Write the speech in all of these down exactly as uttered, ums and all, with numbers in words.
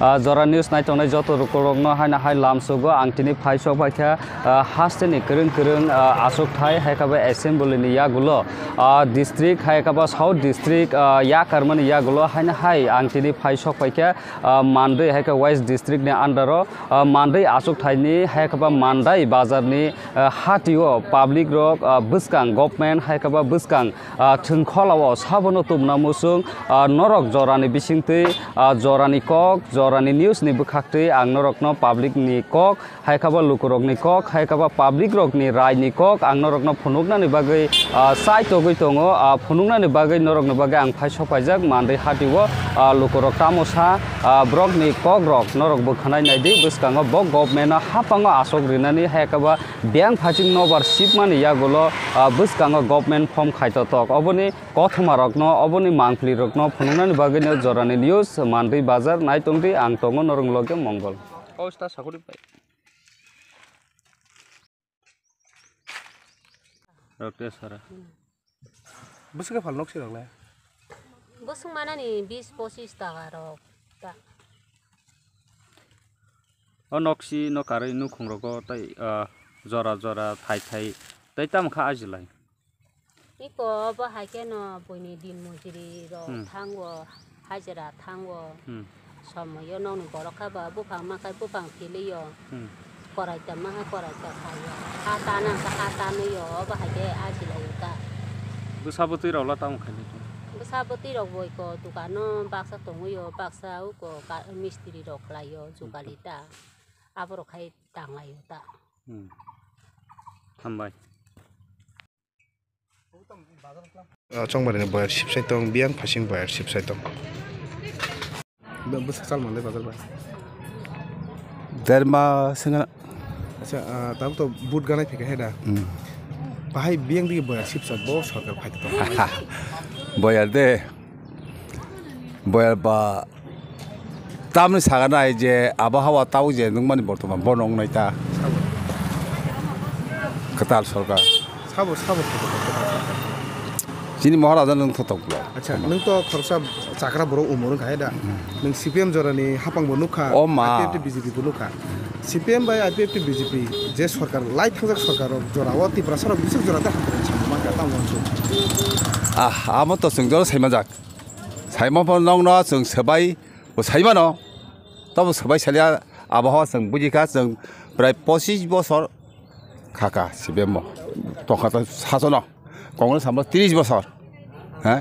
Ah, Jora News naitongnai joto lukurokno haino hai lamsogo ang tini phai sok paikha, ah, hasteni kwrwng kwrwng, ah, achukthai hai khe bo assembly ni yagulo, ah, district hai khe bo South district, ah, yakarmani yagulo haino hai ang tini phai sok paikha, ah, Mandwi hai khe West district ni under o, ah, Mandwi achukthai ni hai khe bo Mandai bazar ni, ah, hati o public rok, ah, bwskang government hai khe bo bwskang ah, thwngkhwlao sabono tubuna muchung, ah, norok jorani bisingtwi, ah, jorani kok, jorani news ni bwkhaktwi ang norokno public ni kok, hai khe bo lukurokni kok, hai khe bo public rokni raini kok ang norokno phunuknani bagwi, ah, chai togwi tongo, ah, phunuknani bagwi norokni bagwi ang phai sok paijak Mandwi hati o, ah, lukurok tamo sa, ah, borokni kok rok norok bwkhanai naidi bwskango bo government no hapango asok rinani hai khe bo Biyang phaiching nobar sipmani yagulo, ah, bwskango government form khaitotok. Oboni kothomarokno, oboni mangpilirokno phunuknani bagwino Jorani News, Mandwi Bazar, naitongdi, ang tongo norok loge Mongol. Rok te sara. Bwswk khe phal nok sirok le? Bwswk manani bis pochis taka rok ta. O nok si no karwi nukhung rogo tai, ah, jora jora thai thai tai tamo kha ajilai. Iko bo hai khe no buini din mujiri rok Hmm. thango, hajira thango. Hmm. Somoyo nokni borok kha ba buphang ma khai buphang philiyo. Hmm. Korai ta ma hai korai ta khayo. Ha ta nang kha ha ta nuyo, obo hai khe aji lai ta. Bwsa bwtwi rok la tamo khainai khe? Bwsa bwtwi rok bo iko dukano baksa tongwi o, baksa uko ka-, mistiri rok khlai o, Hmm. jukali ta. Aborok khai tang lai o ta. Hmm. Hambai. Ah, chongmari ni boyar sipsai tong, biyang phasing boyar sipsai tong. Bwsa chal manlai bazar bai. Derma sengana. Acha, ah, tabuk to boot ganai phika heda. Hmm. Bahai biyang digi boyar sipsa bo sorkar phai tong. Boyar de. Boyar ba tamni saganai je abo hawa tau je nungmani bortoman bono wngnai ta. Sabo. Kwtal sorkar. Sabo, sabo, sabo, sabo, sabo. Chini Maharaja nung thotok blo. Acha, nung to khoroksa chakra borok umor wngkha hai da? Hmm. Nung C P M jorani hapang bo nukha, O ma. I P F T B J P bo nukha. C P M bai I P F T B J P je sorkar lai thangjak sorkar rok jora o Tiprasa rok bisik jora ta hamkrai samung mankha tamo uansuk. Ah, amo to chwng jora saimanjak. Saima pho nokno chwng swbai bo saimano. Tobo swbai salia abohao chwng bujikha chwng prai pochis bosor khaka C P M o. Tongkha to sasono. Congress hamlo tris bosor. Ha?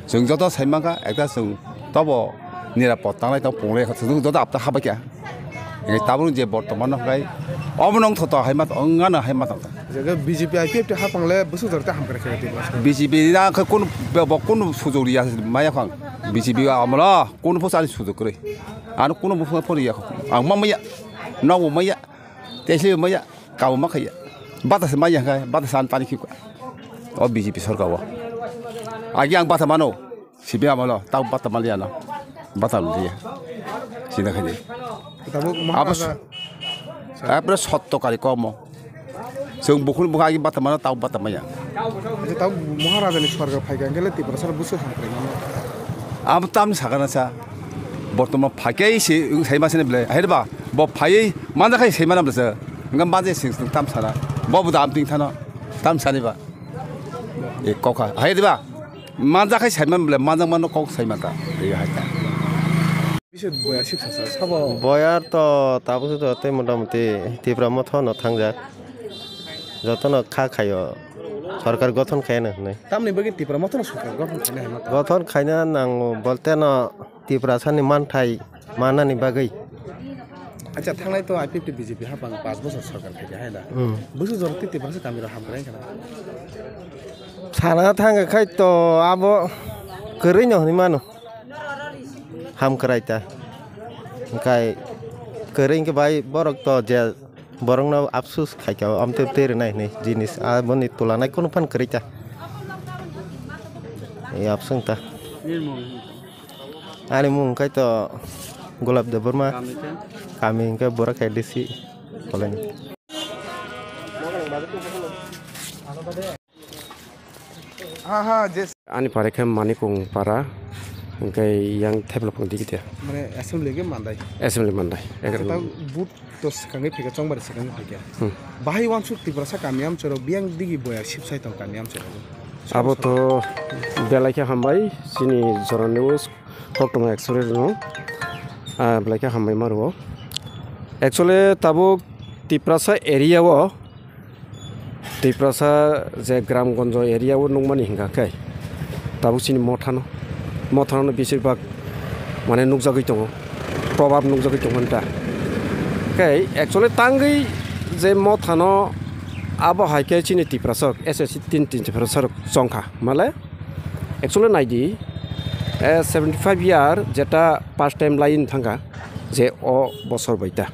Chwng joto saimankha ekta chwng tobo nirapod tanglai tong punglai kha chwng joto apta habaikha. Tabuk je bortoman no hai omo nong thoto hai ma ongano hai ma tong. Jaga B J P I P F T hapang le bwswk jora ta hamkrai khe Tiprasa. B J P na khe kunu bo kunu sujok riya maya khang. B J P amolo kunu pho sani sujok kwrwi. Ano kunu bo pho riya khang. Ang ma maya. Nogo maya. Tesli maya. Kabo ma khaya. Bata se maya kha. Bata san tani khikha. O B J P sorkar o. Agi ang bata mano. Sibi amalo, tau bata maliya no. Bata maliya. Sina khaji. Tabuk Abo Maharaja. Apre sotto kari komo. Chwng bukhun bukha agi bata mano, tau bata maya. Acha, tabuk Maharaja ni sorkar phaikha, hwnkhe le Tiprasa rok bwswk hamkrai mano. Abo tam sakana sa. Bortoman phaikhe se, wng sai ma sene ble. Hai ba, bo phaiwi manja khai sai mana ble se. Wngkha manja sing sing tam sana. Bo bo dam ting thano. Tam sani ba. E kokha. Hai diba? Manja khai saiman bole, manja mano kok saiman ta. Ri hai ta. Bisa boyar sip sasa, sabo. Boyar to tabuk to tei motamoti Tipra motha no thangjak. Jotono kha khayo. Sorkar gothon khaina hwnwi. Tamni bagwi Tipra motha no sorkar gothon khaina hwnwi. Gothon khaina nango bolte no Tiprasani manthai manani bagwi. Acha, thangnai to I P F T B J P hapang panch bosor sorkar khaikha hai da. Hmm. Bwswk jora tei Tiprasa kamiro hamkrai khana. Sana thangkha khai to abo kwrwi no hwnwi mano. Hamkrai ta. Hwnkhe kwrwi hwnkhe bai borok to je borokno apsus khaikha amtwi twi rwnai hwnwi jinis aboni tulanai kunu phan kwrwi ta. Ei apsung ta. Ani mung khe to Golap Debbarma. Kami khe? Kami hwnkhe Borak A D C Koloni. Ani pare khe Manikung para. Hwnkhe yang thaiplok phang digi te. Mane assembly ke mandai. Assembly mandai. Acha, egaroh. Tang vote to swkangwi phaikha, chongbar swkangwi phaikha. Hmm. Bahai wansuk Tiprasa kami amchoro biyang digi boya sipsai tong kami amchoro. Abo to belai khe hambai chini Jora News koktwma Express no. Ah, belai khe hambai ma rwo. Actually tabuk Tiprasa area o Tiprasa je Gramgonjo area o nukmani hingka khe tabuk chini mothano, mothano beshirbak mane nukjagwi tongo, probab nukjagwi tongo ta. Khe actually tangwi je mothano abo hai khe chini Tiprasa S S C tin tin Tiprasa rok chongkha male actually naidi, eh, seventy five year jeta first time lai thangkha je o bosor bai ta.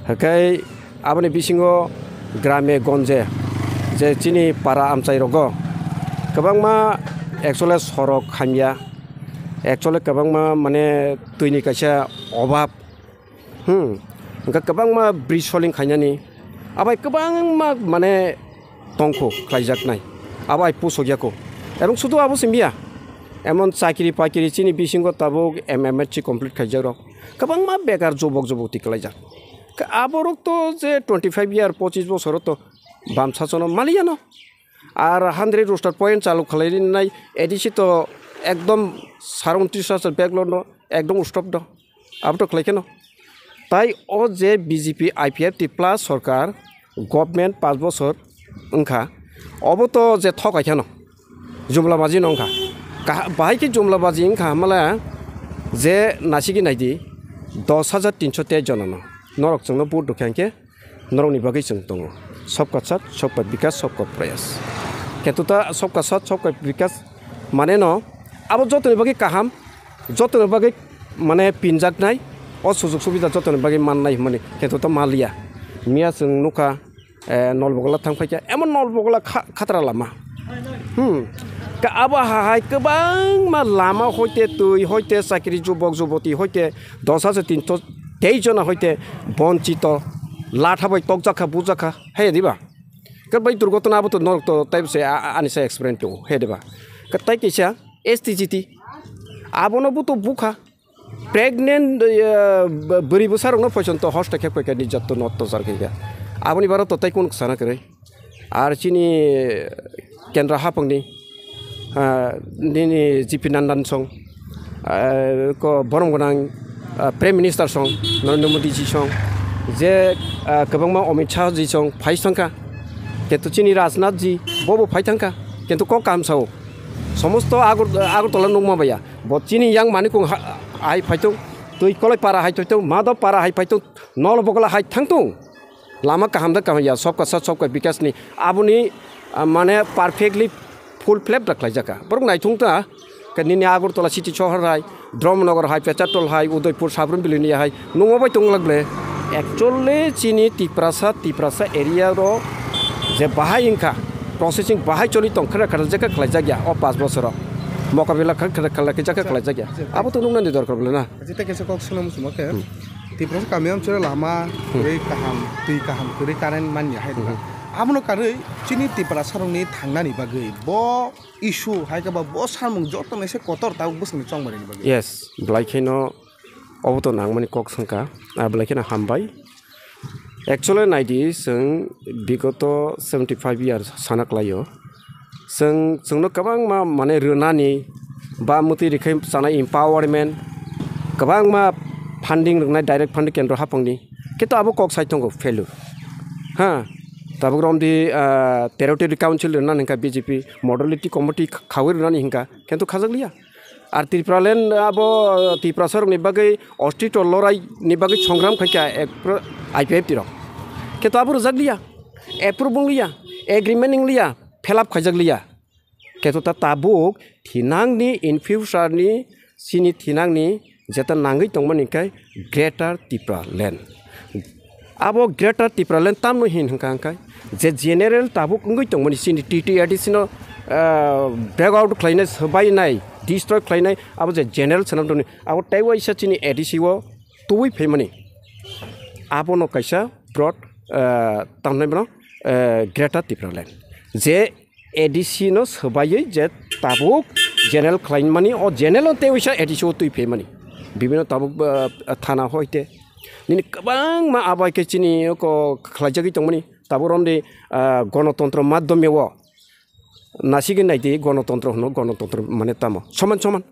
Hakai Aboni bisingo grame gonje je chini para amchai rogo kwbangma actually sorok hamya, actually kwbangma mane twini kaisa obab, hmm, hwnkhe kwbangma bridge soling khainani abai kwbangma mane tongkho khlaijaknai, abai pusok yako. Ebong sudu abo simya, emon chakiri pakiri chini bisingo tabuk M M S C complete khaijak rok kwbangma bekar jubok jubok ti khlaijak. Khe aborok to je twenty five year, pochis bosoro to bam sasono maliyano. Ar hundred roster point chalu khalai rinai A D C to ekdom saro untris hajar backlog no ekdom stop do. Abo to khlai kheno. Tai o je B J P I P F T plus sorkar government panch bosor wngkha, obo to je thokai kheno. Jumlabaji no wngkha. Kaha-, bahai khe jumlabaji wngkha hamala je nasigi naidi dos hajar tinso tei jona no. Norok chwngno vote rwkha hinkhe norokni bagwi chwng tongo. Sabka sath, sabka bikas, sabka prayas. Kheto ta sabka sath, sabka bikas mane no abo jotoni bagwi kaham, jotoni bagwi mane pinjaknai, o sujug subida jotoni bagwi mannai hwnmani kheto ta maliya. Miya chwng nukha, eh, Nolbogola thang phaikha, emon Nolbogola kha-, khatra lama. Hmm. Ka abo hahai kwbangma lama hoite twi hoite chakri jubok juboti hoite dos hajar tinso tei jona hoite bonchito latha bai tokjakha bujakha he diba? Ka bai durgotona abo to norok to taibo se a-, a-, ani sa experience to he diba? Ka tai kisa S T G T abono bo to bukha. Pregnant, eh, b-, bwrwi bwsarokno poichonto hosta khe paikha, nijatto notto jar khe. Aboni baro to tai kunu sana kwrwi. Ar chini kendra hapangni, ah, nini G P Nandan song, ah, ko borom gwnang, ah, Prime Minister song, Narendra Modi ji song, je, ah, kwbangma Amit Shah ji song phai thangkha. Kintu chini Rajnath ji bobo phai thangkha. Kintu kok kam sao. Somosto Agar-, Agartala nukma baya. Bo chini yang Manikung ha-, hai phaitung, twi koloi para hai phaitung, Madhab para hai phaitung, Nolbogola hai thangtung. Lama kaham da kaham ya, sabka sath, sabka bikas ni. Aboni, ah, mane perfectly full flap da khlaijaka. Borok naithung ta, ka nini Agartala city sohor hai, Dhormonagar hai, Pechartol hai, Udaipur, Sabrum Bilini hai, nungma bai tong lak ble. Actually, chini Tiprasa, Tiprasa area ro je bahai wngkha, processing bahai choli tong khara khara jaka khlaijak ya, o pas bosoro. Mokabila khara khara khara jaka khlaijak ya. Abo to nuknani dorkar bole na. Jeta kesa kok swnam suma khe. Hmm. Tiprasa kami amchoro lama Hmm. kwrwi kaham, twi kaham, kwrwi current manya hai Hmm. diba. Abono karwi chini Tiprasa rokni thangnani bagwi bo issue hai khe ba bo samung joto naise kotor tabuk bwswkni chongmani bagwi. Yes, belai kheno obo to nangmani kok swngkha. Ah, belai kheno hambai. Actually naidi chwng bigoto seventy five years sana klaio. Chwng, chwngno kwbangma mane rwnani ba mwtwi rikhe chana empowerment, kwbangma funding rwnai direct funding kendro hapangni. Kintu abo kok sai tongo failure. Ha, tabuk romdi, ah, territory council rwnani hingka B J P, modality committee khawi rwnani hingka, kintu khajakliya. Ar Tripura land abo Tiprasa rokni bagwi ostito lorai ni bagwi songram khaikha ek pro-, I P F T rok. Kintu abo rwjakliya, approve wngliya, agreement wngliya, fill up khaijakliya. Kintu ta tabuk thinangni in future ni chini thinangni jeta nangwi tongmani khe Greater Tripura land. Abo Greater Tripura land tamno hin hwnka hwnkhe je general tabuk wngwi tongmani chini T T A D C no, ah, break out khlainai, swbainai, destroy khlainai, abo je general swnam tongni, abo tei waisa chini A D C o tubui phaimani. Abono kaisa broad, ah, tamnai bono, ah, Greater Tripura land. Je A D C no swbaiwi je tabuk General khlaimani, o general tei waisa A D C o twi phaimani. Bibino tabuk, ah, thana hoite. Nini kwbangma abai khe chini oko khlaijagwi tongmani. Tabuk romdi, ah, gonotontro madhyome o nasigwi naidi gonotontro hwno, gonotontro mane tamo. Soman soman.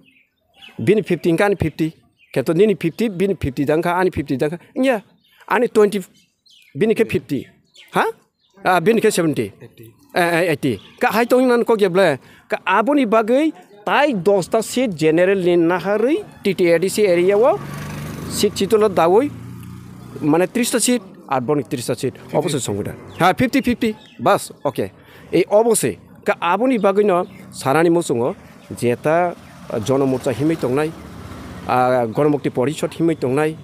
Bini fifty hwnkhe ani fifty. Kheto nini fifty, bini fifty dangkha, ani fifty dangkha. Wngya, ani twenty, bini khe fifty. Ha? Ah, bini khe seventy. Eighty. Eh, eh, eighty. Ka hai tong nan kok ya ble. Ka aboni bagwi tai dos ta seat general ni naharwi T T A D C area o seat chitolo dawi mane tris ta seat, ar boni tris ta seat. Obo se songwida. Ha, fifty fifty. Bas, okay. Ei obo se. Ka aboni bagwi no sanani muchungo. Jeta, ah, Jonomorcha himwi tongnai, ah, Ganamukti Porishad himwi tongnai,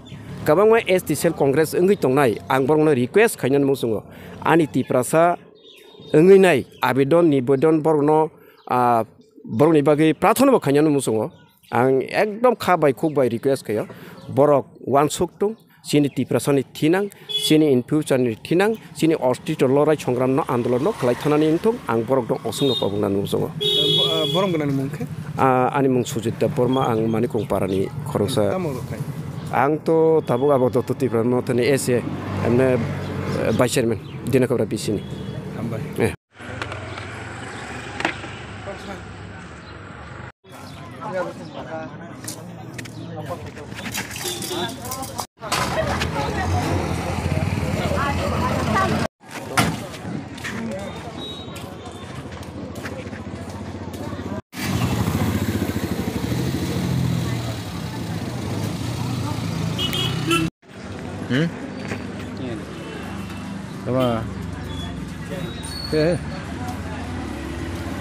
kwbangma S T cell Congress wngwi tongnai, ang borokno request khainani muchungo, ani Tiprasa wngwi nai abedon nibedon borokno, ah, borokni bagwi prathana bo khainani muchungo, ang ekdom kha bai khuk bai request khaio, borok uansuk tung, chini Tiprasani thinang, chini in future ni thinang, chini ostito lorai songram no andolon no khlai thanani wngthung, ang borok no osong no kobong nani muchungo. Eh, bo-, eh, borom gwnang ni mung khe? Ah, ani mung Sujit Debbarma, ang Manikong Para ni khoroksa. Tamo rok khai? Ang to tabuk abo Dotto Tipra Motha ni S A, emne, eh, Vice Chairman, Dinakabra B C ni. Hambai. Eh. Hmm? Tama. Eh.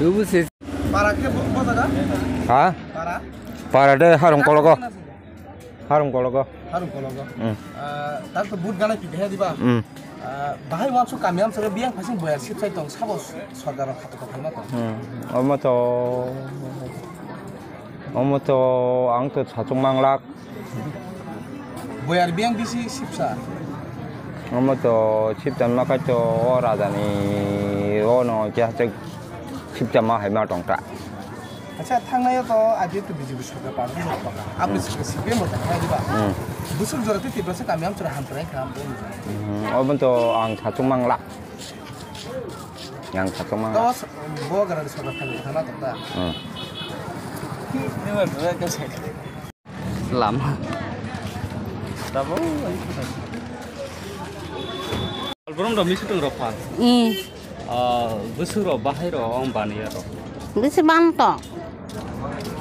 Ibu sis. Para khe bo, bo jaga? Ha? Para? Para de harung kologo. Harung kologo. Harung kologo. Hmm. Ah, tak to but gana pide he diba? Hmm. Ah, bahai wansuk kami amsara biyang phasing boyar sip sai tong sabo sorkar khato khaima tong. Hmm. Omo to, omo to ang to sachung manglak. Boyar biyang bisi sipsa. Omo to siptan ma kai to o raja ni o no kya hachek siptan ma hai ma tong ta. Acha, thangnai to aje to B J P sorkar party no tong. Aboni sorkar C P M bo tong diba. Hmm. Busuk jora te Tiprasa kami amsara hamtrai kha amtrai. Hmm, obo to ang sachung manglak. Yang sachung manglak. To bo gara sorkar kami thana tong ta. Hmm. Lama. Tabo. Album do misi tong rok phan. Hmm. Ah, busuk rok bahai rok ong baniya rok. Bisi ban to.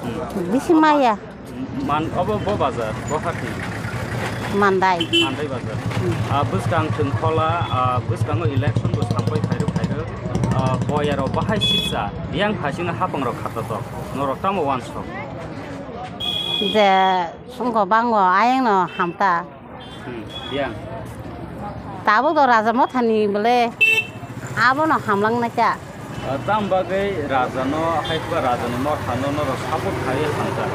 Hmm. Bisi maya. Man, obo bo bazar, bo hati. Mandai. Mandai bazar. Hmm. Ah, bwskang chwng khola, ah, bwskango election bo sampai phairok phairok. Ah, boyarok bahai siksa, yang phasingno hapang rok khatatok. Norok tamo wansok. Je songko bango ayang no hamta. Hmm, yang. Tabuk do Raja Mothani bole abono hamlang nai ta. Ah, tam bagwi Raja no, hai ba Raja ni motha no, no rok support khai hamta.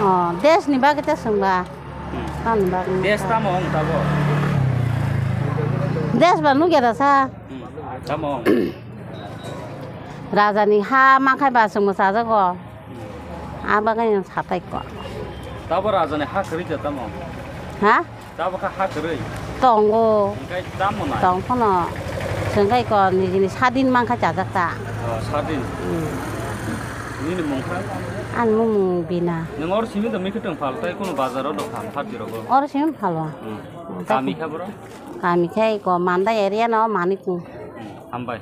Oh, desh ni bagwi ta songba. Hmm. Tam bagwi. Desh tamo wng tabo? Desh ba nugya da sa. Hmm, tamo wng. Raja ni ha makhai ba songma chajago. Hmm. Abo khe satai ko. Tabo raja ni ha kwrwi khe tamo? Ha? Tabo khe ha kwrwi? Tongo. Hwnkhe tamo nai? Tong phano. Swngkhai ko nijini sadin mankha chajak ta. Oh, sadin. Hmm. Nini mung kha? Ani mung Bina. Nwng or simi to mikhe tong phal tai kono bazar o dok tham pharti rogo? Or simi phalo. Hmm. Kami kha bro? Kami khe ko Mandai area no Manikung. Hmm. Hambai.